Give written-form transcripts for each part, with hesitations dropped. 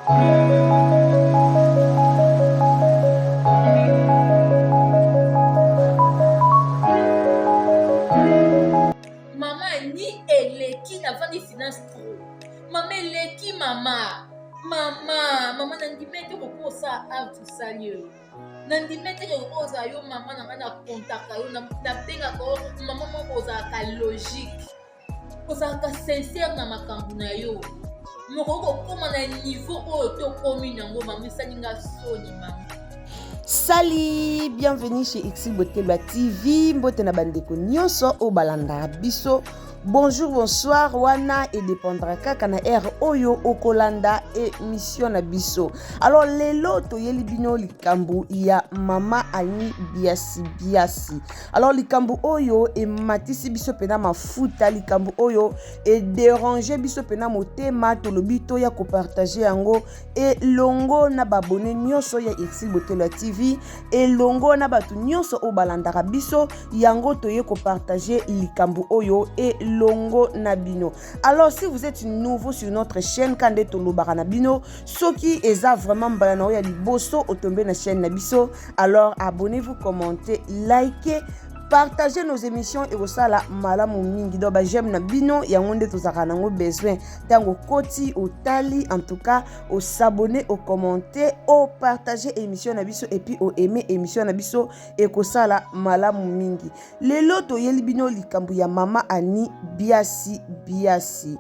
Mama ni eleki navandi silence trop. Mama eleki mama. Mama, mama nandimi ete okoki kosala art osali oyo. Nandimi ete okoki kozala yo mama na ngai na contacta yo nabengaka yo mama moko ozalaka logique. Ozalaka sincère na makambo na yo. Mokoki kokóma na niveau oyo tokomi nango mama esali nga soni mama. Salut, bienvenue chez Ixi Botelwa TV. Mbote na bandeko nyonso oyo balandaka biso. Bonjour, bonsoir, wana et dépendra kaka na heure oyo okolanda émission na biso. Alors lelo toyeli bino likambo ya mama Annie Biasi Biasi. Alors likambo oyo ematisi biso pena mafuta, likambo oyo edéranger biso pena motema, tolobi toya kopartager yango elongo na baabone nyonso ya Exil Botelo ya TV, elongo na bato nyonso oyo balandaka biso, yango toye kopartage likambo oyo elongo na bino. Alors si vous êtes nouveau sur notre chaîne, kande tolobaka na bino, soki eza vraiment mbala na oyo ya liboso otombe na chaîne na biso, alors abonnez-vous, commentez, likez, partagez nos émissions ekosala malamu mingi. Donc ba j'aime na bino yango nde tozalaka nango besoin. Ntango okoti otali, en tout cas osabonner, okommente, opartage émission na biso et puis oaime émission na biso ekosala malamu mingi. Lelo toyeli bino likambo ya mama Annie Biasi Biasi.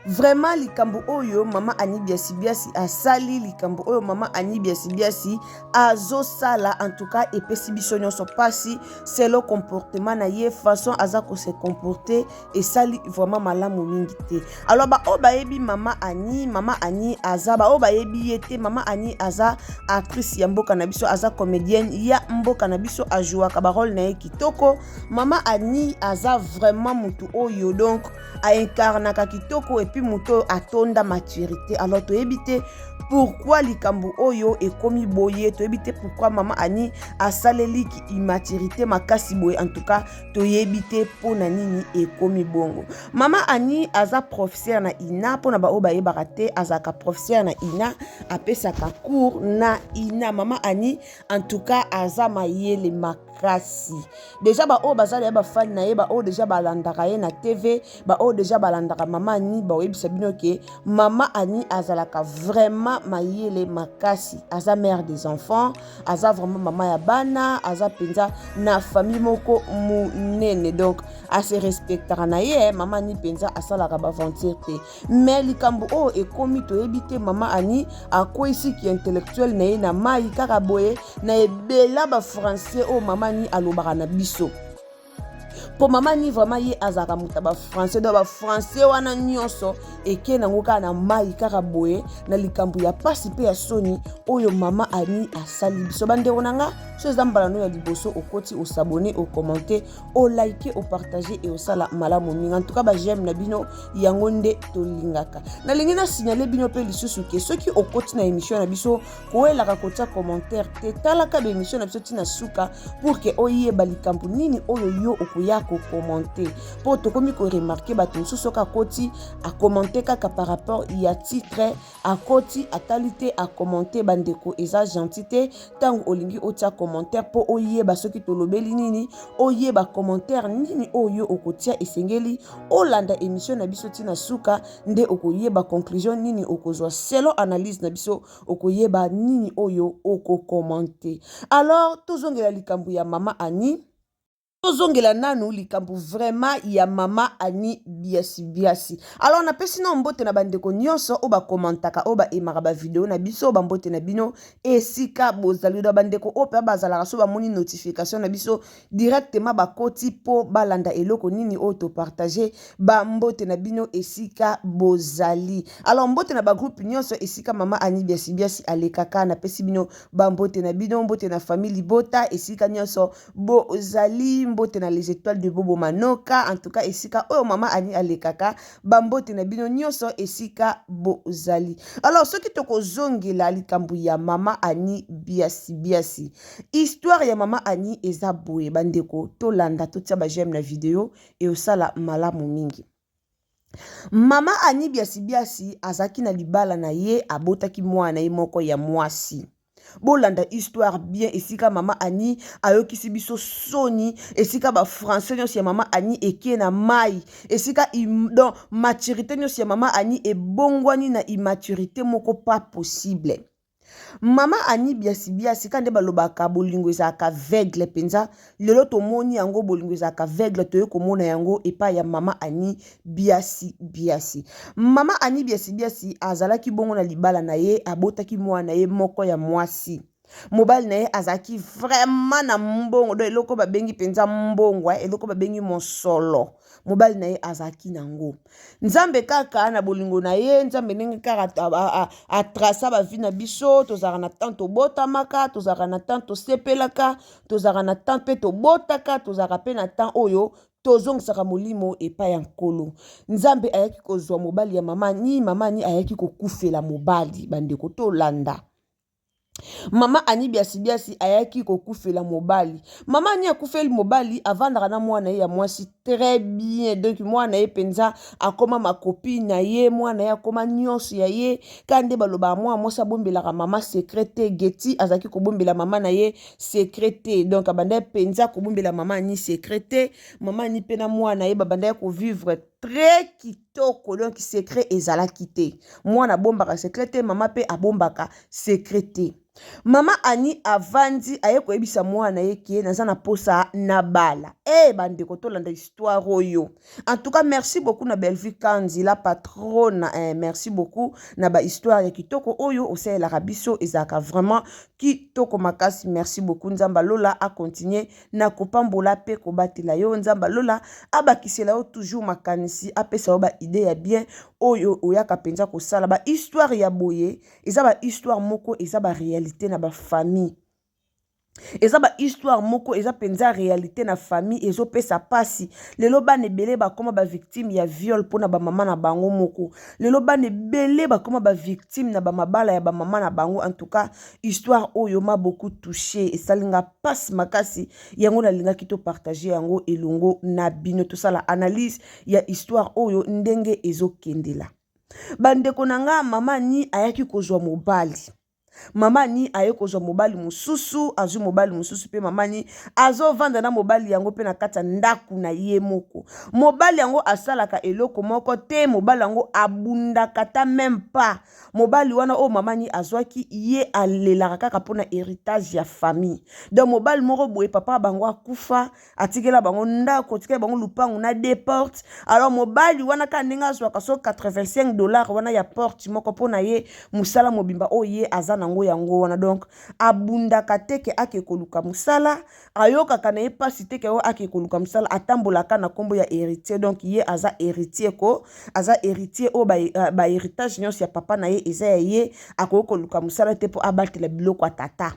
Vraiment likambo oyo mama Annie Biasi Biasi asali, likambo oyo mama Annie Biasi Biasi azosala, en tout cas epesi biso nyonso pasi selon comportement na ye, façon aza ko se comporter esali vraiment malamu mingi te. Alors ba oyo bayebi mama Annie, mama Annie aza, ba oyo bayebi ye te, mama Annie aza actrice ya mboka na biso, aza comédienne ya mboka na biso, ajouaka ba rôle na ye kitoko. Mama Annie aza vraiment mutu oyo donc aincarnaka kitoko et puis mutu oyo atonda maturité. Alors toyebi te pourquoi likambo oyo ekomi boye, toyebi te pourquoi mama Annie asaleli ki immaturité makasi boye. En tout cas toyebi te mpona nini ekomi bongo. Mama Annie aza professeur na INA, mpona baoyo bayebaka te, azalaka professeur na INA, apesaka cours na INA. Mama Annie en tout cas aza mayele makasi. Deja baoyo baza ya bafani na ye, baoyo deja balandaka ye na TV, baoyo deja balandaka mama Annie, baoyebisa bino ke mama Annie azalaka vraiment mayele makasi. Aza mère des enfants, aza vraiment mama ya bana, aza mpenza na famille moko monene, donc ase respectaka na ye. Mama Annie mpenza asalaka baventure te. Mais likambo oyo ekomi toyebi te, mama Annie akweyisi ki intellectuel na ye na mai kaka boye na ebela ba français oyo mama Annie alobaka na biso. Po mama Annie vraiment ye azalaka moto ya ba français, donc ba français wana nyonso eke nango kaka na mai kaka boye na likambo ya pasi mpe ya soni oyo mama Annie asali biso. Bandeko na nga, so eza mbala no ya liboso okoti, osabone, okommente, olike, opartage e osala malamu mingi. En tout cas ba j'aime na bino yango nde tolingaka. Nalingi na signale bino mpe lisusu ke soki okoti na émission na biso, koyelaka kotia commentaire te, talaka ba émission na biso ntina suka pour ke oyeba likambo nini oyo yo okoya kokommente. Mpo tokomi koremarquer bato mosusu soki akoti akommente kaka par rapport ya titre, akoti atali te akommente. Bandeko, eza gentil te. Ntango olingi otia commentaire mpo oyeba soki tolobeli nini, oyeba commentaire nini oyo okotia, esengeli olanda émission na biso ntina suka nde okoyeba conclusion nini okozwa selon analyse na biso, okoyeba nini oyo okokommente. Alors tozongela likambo ya mama Annie, tozongela nanu likambo vraiment ya mama Annie Biasi Biasi. Alors napesi na mbote na bandeko nyonso oyo bakomantaka, oyo baemaka bavideo na biso, bambote na bino esika bozali. Na bandeko oyo mpe bazalaka so bamoni notification na biso directement bakoti mpo balanda eloko nini oyo topartage, bambote na bino esika bozali. Alors mbote na bagroupe nyonso esika mama Annie Biasi Biasi alekaka, napesi bino bambote na bino. Mbote na famille libota esika nyonso bozali, mbote na les étoiles de Bobo Manoka, en tout cas esika oyo mama Annie alekaka, bambote na bino nyonso esika bozali. Alors soki tokozongela likambo ya mama Annie Biasi Biasi, histoire ya mama Annie eza boye. Bandeko, tolanda, totia ba j'aime na video e osala malamu mingi. Mama Annie Biasi-Biasi azalaki na libala na ye, abotaki mwana na ye moko ya mwasi. Bolanda histoire bien esika mama Annie ayokisi biso soni, esika ba français nyonso ya mama Annie ekie na mayi, esika donc maturite nyonso ya mama Annie ebongwani na immaturite moko pas possible. Mama Annie Biasi Biasi ka nde balobaka bolingo ezalaka aveugle mpenza lelo tomoni yango bolingo ezalaka aveugle toye komona yango epai ya mama Annie Biasi Biasi. Mama Annie Biasi Biasi azalaki bongo na libala na ye, abotaki mwana na ye moko ya mwasi. Mobali na ye azalaki vraiment na mbongo, donc eloko babengi mpenza mbongo, eh, eloko babengi mosolo. Mobali na ye azalaki na yango. Nzambe kaka na bolingo na ye, Nzambe ndenge kaka atrasa ba vie na biso, tozalaka na temps tobotamaka, tozalaka na temps tosepelaka, tozalaka na temps mpe tobotaka, tozalaka mpe na temps oyo tozongisaka molimo epai ya Nkolo. Nzambe ayaki kozwa mobali ya mama Annie, mama Annie ayaki kokufela mobali. Bandeko tolanda. Mama Annie Biasi Biasi ayaki kokufela mobali. Mama Annie akufeli mobali, avandaka na mwana ye ya mwasi très bien. Donc mwana ye mpenza akoma makopi na ye, mwana ye akoma nyonso ya ye. Kaka nde balobaka mwana mwasi abombelaka mama secret te. Getty azalaki kobombela mama na ye secret te. Donc abandaki mpenza kobombela mama Annie secret te. Mama Annie mpe na mwana ye babandaki kovivre très kitoko. Donc secret ezalaki te. Mwana abombaka secret te, mama mpe abombaka secret te. Mama Annie avandi aye koyebisa mwana ye ke naza na posa na bala. Eh bandeko tolanda histoire oyo. En tout cas merci beaucoup na Bellevue Kanzi la patrona. Eh, merci beaucoup na ba histoire ya kitoko oyo osalelaka biso ezalaka vraiment kitoko makasi. Merci beaucoup Nzamba Lola a continuer na kopambola pe kobatela yo. Nzamba Lola abakisela yo toujours makanisi, apesa yo ba idée ya bien oyo oyaka penza kosala ba histoire ya boye. Eza ba histoire moko eza ba réalité na ba famille, eza ba histoire moko eza penza réalité na famille, ezopesa pasi. Lelo bana ebele bakoma ba victime ya viol mpona ba mama na bango moko. Lelo bana ebele bakoma ba victime na ba mabala ya ba mama na bango. En tout cas histoire oyo m'a beaucoup touché, esali nga pasi makasi. Yango nalingaki to partager yango elongo na bino, tosala analyse ya histoire oyo ndenge ezokendela. Bandeko na nga, mama Annie ayaki kozwa mobali. Mama Annie aye kozwa mobali mosusu, azwi mobali mosusu mpe mama Annie azovanda na mobali yango mpe na kati ya ndako na ye moko. Mobali yango asalaka eloko moko te, mobali yango abundaka ta même pas. Mobali wana oyo mama Annie azwaki, ye alelaka kaka mpona héritage ya famille. Donc mobali moko boye, papa bango akufa, atikela bango ndako, atikela bango lupangu na deux portes. Alors mobali wana kaka ndenge azwaka so 85 $ wana ya porte moko mpona ye, mosala mobimba oyo ye aza nango yango wana. Donc abundaka te ke ake koluka mosala, ayokaka na ye pasi te ke oyo ake koluka mosala, atambolaka na nkombo ya héritier. Donc ye aza héritier ko, aza héritier oyo ba héritage nyonso ya papa na ye eza ya ye, akoki koluka mosala te mpo abatela biloko ya tata.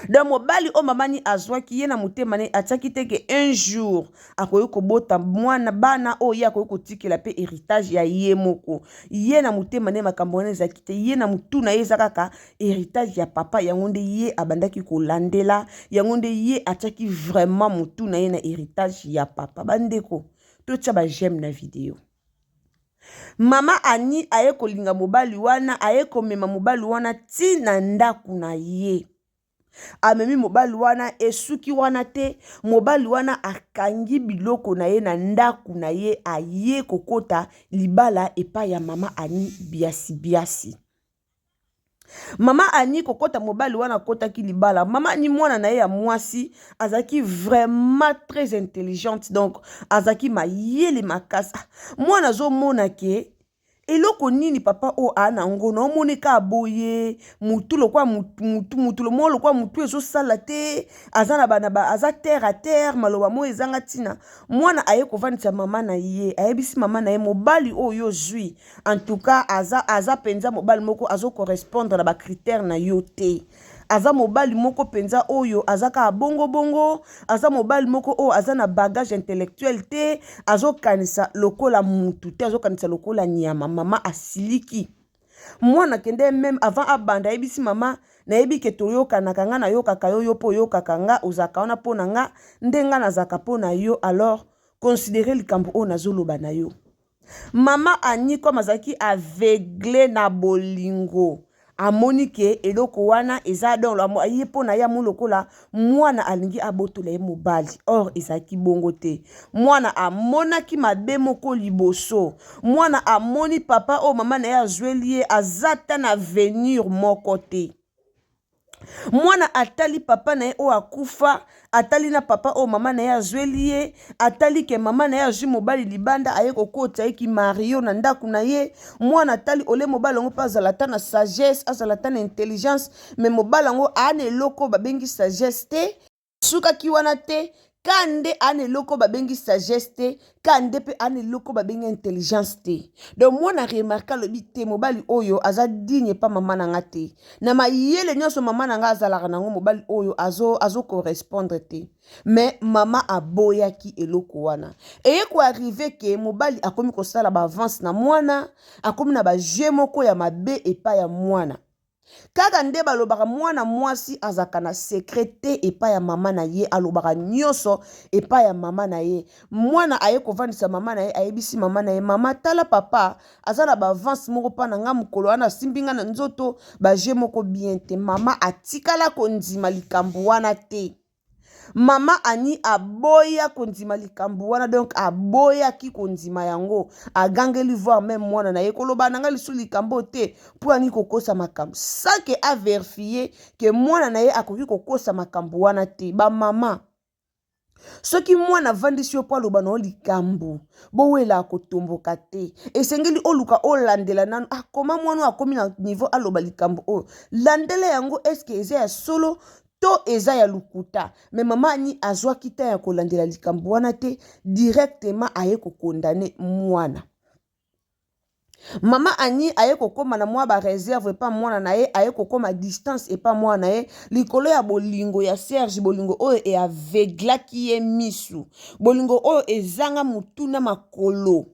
Donc mobali oyo mama Annie azwaki ye na motema ne atiaki te ke un jour akoki kobota mwana bana oyo ye akoki kotikela mpe héritage ya ye moko. Ye na motema ne makambo wana ezalaki te, ye na motu na ye eza kaka héritage ya papa, yango nde ye abandaki kolandela, yango nde ye atiaki vraiment motu na ye na héritage ya papa. Bandeko, totia ba j'aime na video. Mama Annie aye kolinga mobali wana, aye komema mobali wana ti na ndako na ye. Amemi mobali wana, esuki wana te, mobali wana akangi biloko na ye na ndako na ye, aye kokota libala epai ya mama Annie Biasi Biasi. Mama Annie kokota mobali wana akotaki libala. Mama Annie mwana na ye ya mwasi azalaki vraiment très intelligente, donc azalaki mayele makasi. Mwana azomona ke eloko nini papa oyo aa na ngo, na omoni ka boye mutu lokwa mutu, mutu, mutu moko lokwa mutu ezosala te, aza na bana ba, aza terre à terre, maloba moko ezanga ntina. Mwana aye kovandisa mama na ye, ayebisi mama na ye mobali oyo ozwi, en tout cas aza penza mobali moko azo correspondre na ba critères na yo te. Aza mobali moko penza oyo aza kaka bongo bongo, aza mobali moko oyo aza na bagage intellectuel te, azokanisa lokola mutu te, azokanisa lokola nyama. Mama asiliki. Mwana kende même avant abanda ayebisi mama, nayebi ke toyokanaka, nga nayokaka yo, yo mpo oyokaka nga, ozalaka wana mpo na nga, nde nga nazalaka mpo na yo, alors considérer likambo oyo nazoloba na yo. Mama Annie comme azalaki aveugle na bolingo amoni ke eloko wana eza donc ye mpo na ye amoni lokola mwana alingi abotola ye mobali or ezalaki bongo te mwana amonaki mabe moko liboso mwana amoni papa oyo mama na ye azweli ye aza ata na avenir moko te Mwana atali papa na ye oyo akufa, atali na papa oyo mama na ye azweli ye, atali ke mama na ye azwi mobali libanda aye kokotisa ye kimario na ndako na ye. Mwana atali ole mobali yango mpe azala ata na sagesse, azala ata na intelligence, mais mobali yango aa na eloko babengi sagesse te. Sukaki wana te, ka nde aa na eloko babengi sagesse te, ka nde mpe aa na eloko babengi intelligence te. Donc mwana remarque alobi te mobali oyo aza digne epa mama na nga te. Na mayele nyonso mama na nga azalaka nango mobali oyo azo azo correspondre te. Mais mama aboyaki eloko wana. Eye ko arrive ke mobali akomi kosala ba avance na mwana, akomi na ba jeu moko ya mabe epai ya mwana. Kaka nde balobaka mwana mwasi azalaka na secret te epai ya mama na ye, alobaka nyonso epai ya mama na ye. Mwana aye kovandisa mama na ye, ayebisi mama na ye, mama tala papa aza na ba avance moko mpa na nga mokolo wana asimbi nga na nzoto ba jeu moko bien te. Mama atikala kondima likambo wana te. Mama Annie aboya kondima likambo wana donc aboyaki kondima yango agangeli voir meme mwana na ye koloba na ngai lisusu likambo te mpo ani kokosa makambo sans que a verifie ke mwana na ye akoki kokosa makambo wana te bamama soki mwana avandisi yo mpo aloba na yo likambo bowelaka kotomboka te esengeli oluka olandela nanu akoma ah, mwana oyo akomi na niveau aloba likambo oyo landela yango eske eza ya solo to eza ya lokuta mais mama Annie azwaki temps ya kolandela likambo wana te directement aye kokondane mwana mama Annie aye kokóma na mwa bareserve epa mwana na ye aye kokóma distance epa mwana na ye likolo ya bolingo ya Serge bolingo oyo eaveglaki ye misu bolingo oyo ezanga motu na makolo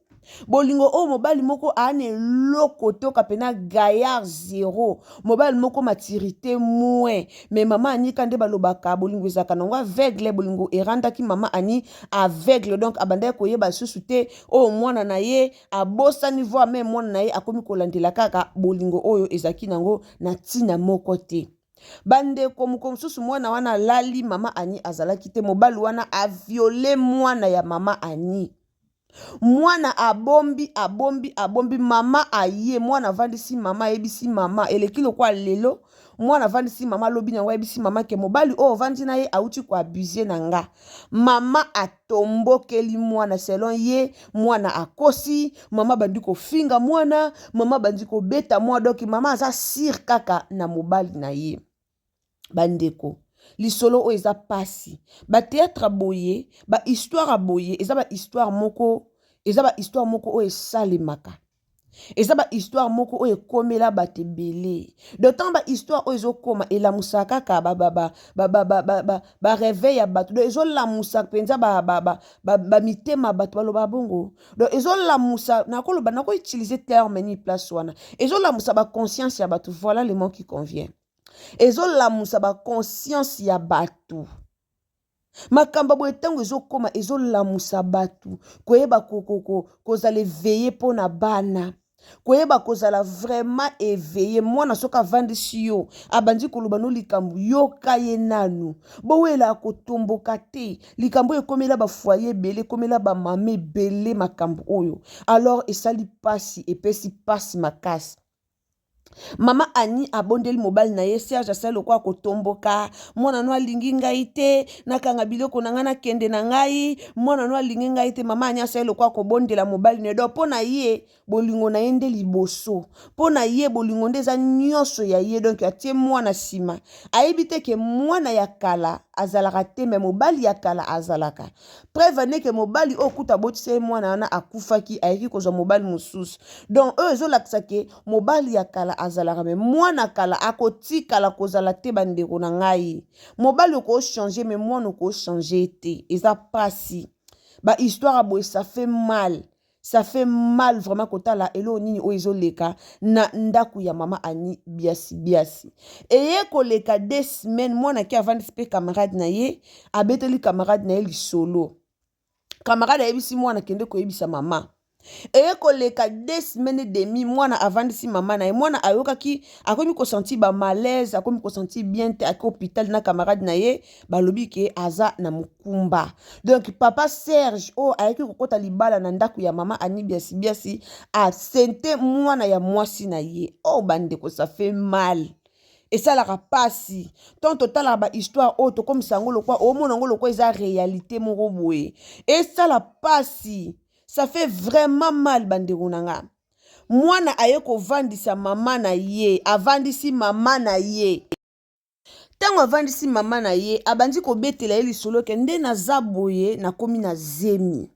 bolingo oyo mobali moko aa na eloko toka mpena gaillard zero mobali moko maturité moins mais mama ani ka nde balobaka bolingo ezalaka nango aveugle bolingo erandaki mama ani aveugle donc abandaki koyeba lisusu te oyo mwana na ye abosani voir meme mwana na ye akomi kolandela kaka bolingo oyo ezalaki nango na ntina moko te bandeko mokolo mosusu mwana wana alali mama ani azalaki te mobali wana aviole mwana ya mama ani Mwana abombi abombi abombi mama aye mwana avandisi mama ayebisi mama eleki lokola lelo mwana avandisi mama alobi na yango ayebisi mama ke mobali oyo ovandi na ye awuti ko abuse na nga mama atombokeli mwana selon ye mwana akosi mama abandi kofinga mwana mama abandi kobeta mwana donc mama aza sire kaka na mobali na ye. Bandeko lisolo oyo eza pasi ba theatre ya boye ba histoire ya boye eza ba histoire moko eza ba histoire moko oyo esalemaka eza ba histoire moko oyo ekomela bato ebele donc ntango ba histoire oyo ezokoma elamusaka kaka ba reveil ya bato donc ezolamusa mpenza bamitema bato baloba bongo donc ezolamusa nakoloba nako utiliser terme ni place wana ezolamusa ba conscience ya bato voilà le mot qui convient Ezolamusa ba conscience ya batu. Makambo ya boye ntango ezokoma ezolamusa batu koyeba kozala eveille mpo na bana koyeba kozala vraiment eveille. Mwana soki avandisi yo abandi koloba no likambo, yoka ye nanu, bowelaka kotomboka te. Likambo oyo ekomela ba foyer ebele, ekomela ba mama ebele makambo oyo, alors esali pasi, epesi pasi makasi. Mama Annie abondeli mobali na ye Serge asali lokola kotomboka mwana no alingi ngai te nakanga biloko na ngai nakende na ngai mwana no alingi ngai te mama Annie asali lokola kobondela mobali na ye donc mpo na ye bolingo na ye nde liboso mpo na ye bolingo nde eza nyonso ya ye donc atie mwana nsima ayebi te ke mwana ya kala azalaka te me mobali ya kala azalaka preuve ane ke mobali oyo kutu abotisa ye mwana wana akufaki ayaki kozwa mobali mosusu donc oyo ezolakisa ke mobali ya kala azalaka me mwana kala akotikala kozala te bandeko na ngai mobali okochange me mwana okochange te eza pasi ba histoire ya boye ça fait mal ça fait mal vraiment kotala eloko nini oyo ezoleka na ndako ya mama Annie biasi biasi eye koleka deux semaines mwana ke avandisi mpe camarade na ye abeteli camarade na ye lisolo camarade ayebisi mwana kende koyebisa mama. Eye koleka 2 semaines et demi, mwana avandisi mama na ye. Mwana ayokaki, akomi kosentir bamalaise, akomi kosentir bien te. Ake hôpital na camarade na ye, balobi ke aza na mokumba. Donc papa Serge oyo ayaki kokɔta libala na ndako ya mama Ani Biasibiasi, asente mwana ya mwasi na ye. Oyo, oh, bandeko, ça fait mal, esalaka mpasi. Ntango totalaka bahistoire oyo, tokomisa yango lokwa omona yango lokwa eza réalité moko boye, esala mpasi, ça fait vraiment mal. Bandeko na nga, mwana aye kovandisa mama na ye, avandisi mama na ye. Ntango avandisi mama na ye, abandi kobetela ye lisolo ke nde naza boye, nakomi na zemi,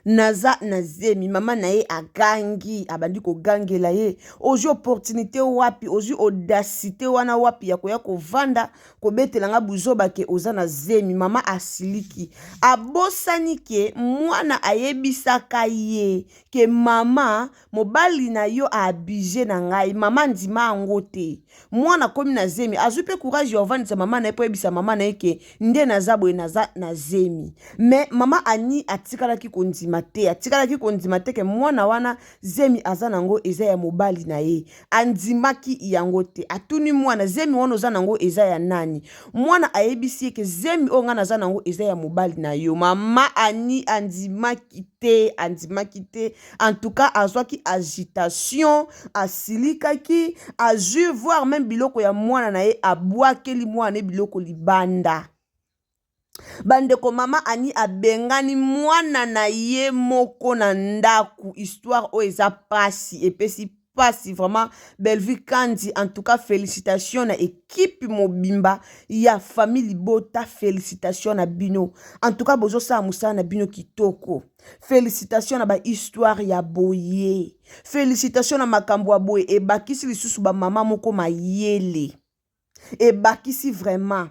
naza na zemi. Mama na ye agangi, abandi kogangela ye: "Ozwi opportunité wapi? Ozwi audacité wana wapi ya koya kovanda kobetela nga buzoba ke oza na zemi?" Mama asiliki, abosani ke mwana ayebisaka ye ke: "Mama, mobali na yo aabuse na ngai." Mama ndima yango te. Mwana akomi na zemi, azwi mpe courage ya kovandisa mama na ye mpo ayebisa mama na ye ke nde naza boye, naza na zemi. Mais mama Ani atikalaki kondima te, atikalaki kondima te ke mwana wana, zemi aza nango eza ya mobali na ye. Andimaki yango te. Atuni mwana: "Zemi wana oza nango eza ya nani?" Mwana ayebisi ye ke zemi oyo ngai naza nango eza ya mobali na yo. Mama Ani andimaki te, andimaki te. En tout cas, azwaki agitation, asilikaki, azwi voire même biloko ya mwana na ye, abwakeli mwana ye biloko libanda. Bandeko, mama Ani abengani mwana na ye moko na ndako. Histoire oyo eza pasi, epesi pasi vraiment. Bellevue Kandi, en tout cas félicitation na équipe mobimba ya famille Libota, félicitation na bino. En tout cas, bozosala mosala na bino kitoko. Félicitation na bahistoire ya boye, félicitation na makambo ya boye. Ebakisi lisusu bamama moko mayele, ebakisi vraiment,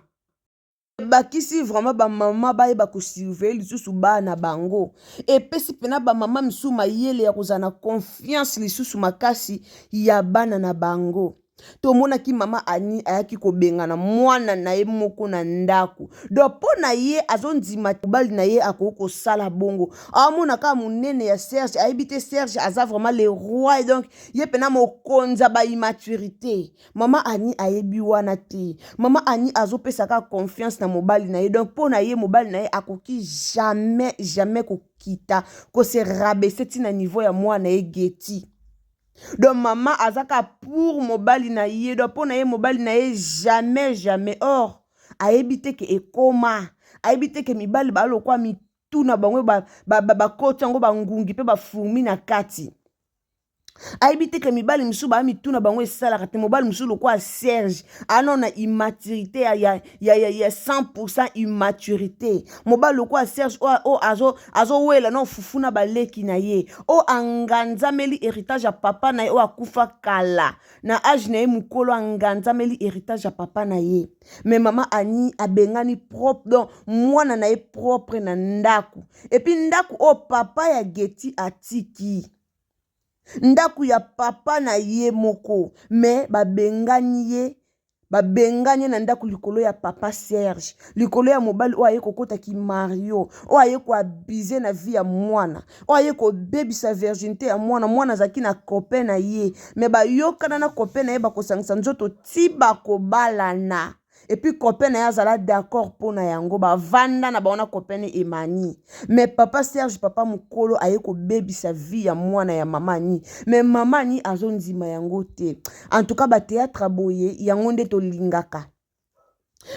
ebakisi vraiment bamama bayeba kosurveiller lisusu bana bango. Epesi mpena bamama misusu mayele ya kozala na confiance lisusu makasi ya bana na bango. Tomonaki mama Ani ayaki kobengana mwana na ye moko na ndako. Donc mpo na ye, azondima mobali na ye akoki kosala bongo. Aomona kaka monene ya Serge, ayebi te Serge aza vraiment le roi, donc ye mpena mokonzi ya baimmaturité. Mama Ani ayebi wana te. Mama Ani azopesa kaka confiance na mobali na ye. Donc mpo na ye, mobali na ye akoki jamais, jamais kokita, kose rabaisser ntina niveau ya mwana ye Geti. Donc mama aza kaka pour mobali na ye. Donc mpo na ye, mobali na ye jamais, jamais. Or ayebi te ke ekoma, ayebi te ke mibali balokwa mitu na bango bakoti yango bangungi mpe bafurmi na kati. Ayebi te ke mibali mosusu baya mitu na bango esalaka te. Mobali mosusu lokola Serge ana na immaturité ya 100 immaturité. Mobali lokola Serge oyo azowela na fufu na baleki na ye, oyo anganzameli héritage ya papa na ye oyo akufa kala na age na ye mokolo, anganzameli héritage ya papa na ye. Mais mama Ani abengani propre, donc mwana na ye propre na ndako. Et puis ndako oyo papa ya Geti atiki, ndako ya papa na ye moko, mais babengani ye, babengani ye na ndako likolo ya papa Serge, likolo ya mobali oyo aye kokɔtaki Mario, oyo aye koabuser na vie ya mwana, oyo aye kobebisa virginité ya mwana. Mwana azalaki na copain na ye, mais bayokana na copain na ye, bakosangisa nzoto ti bakobalana. Et puis copain na ye azala d'accord mpo na yango, bavanda na bango na copain ne Emani. Mais papa Serge, papa mokolo, aye kobebisa vie ya mwana ya mama Ani. Mais mama Ani azondima yango te. En tout cas, bathéâtre boye yango nde tolingaka,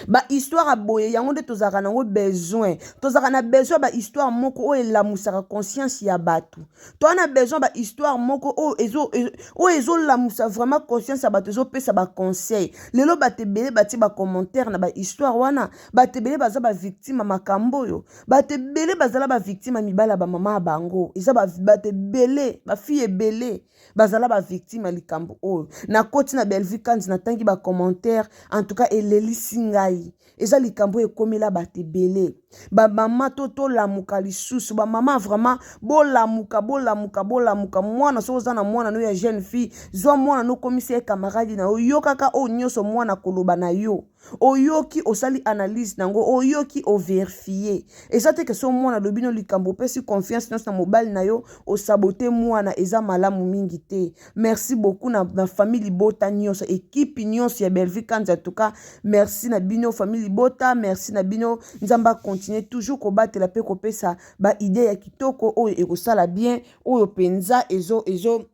bahistoire ya boye yango nde tozalaka nango besoin. Tozalaka na besoin ya bahistoire moko oyo elamusaka conscience ya bato. Toza na besoin bahistoire moko oyo ezolamusa vraiment conscience ya bato, ezopesa baconseil. Lelo bato ebele batie bacommentaire na bahistoire wana. Bato ebele baza bavictime ya makambo oyo, bato ebele bazala bavictime ya mibali ya bamama ya bango. Eza bato ebele, bafille ebele bazala bavictime ya likambo oyo. Nakoti na Bellevue Kandi, natangi bacommentaire, en tout cas elelisi ngai. Eza likambo oyo ekomela bato ebele. Bamama, to tolamuka lisusu. Bamama, vraiment bolamuka, bolamuka, bolamuka. Mwana, soki oza na mwana no ya jeune fille, zwa mwana no, okomisa ye camarade na yo. Yokaka oyo nyonso mwana koloba na yo. Oyoki osali analyse nango, oyoki overifie. Eza te ke so mwana alobi no likambo opesi confiance nyonso na mobali na yo, osabote mwana, eza malamu mingi te. Merci beaucoup na, na famille libota nyonso, ekipe nyonso ya Bellevue Kanza, en tout cas merci na bino famille libota, merci na bino. Nzambe a continuer toujours kobatela pe kopesa ba idée ya kitoko oyo ekosala bien, oyo penza ezo ezo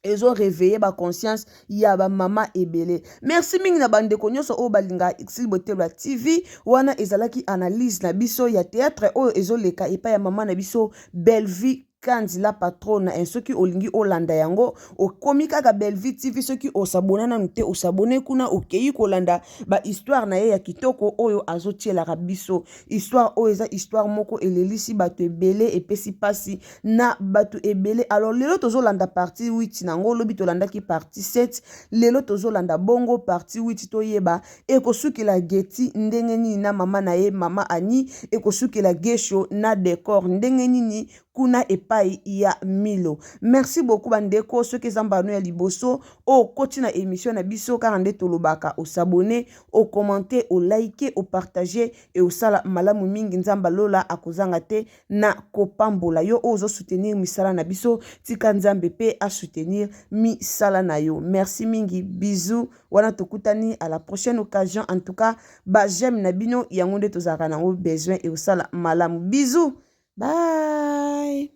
ezo réveiller ba conscience ya ba mama ebele. Merci mingi na bandeko nyonso oyo balingaka Exil Botelwa TV. Wana ezalaki analyse na biso ya théâtre oyo ezoleka epai ya mama na biso Bellevue Kandy la patrona. Eh, soki olingi olanda yango okomi kaka Bellevue TV. Soki osabona nanu te, osabone kuna, okeyi kolanda ba histoire na ye ya kitoko oyo azotielaka biso. Histoire oyo eza histoire moko elelisi bato ebele, epesi pasi na bato ebele. Alors lelo tozolanda partie 8 nango, lobi tolandaki partie 7, lelo tozolanda bongo partie 8. Toyeba ekosukela Geti ndenge nini na mama na ye mama Annie, ekosukela Gesho na Decor ndenge nini kuna epai ya Milo. Merci beaucoup bandeko. Soki eza mbano ya liboso okoti na émission na biso, kaka nde tolobaka, osabone, okommente, olike, opartage e osala malamu mingi. Nzambe lola akozanga te na kopambola yo oyo ozosoutenir misala na biso. Tika Nzambe mpe asoutenir misala na yo. Merci mingi, bisous. Wana tokutani à la prochaine occasion. En tout cas ba j'aime na bino yango nde tozalaka nango besoin, e osala malamu. Bisous, bye.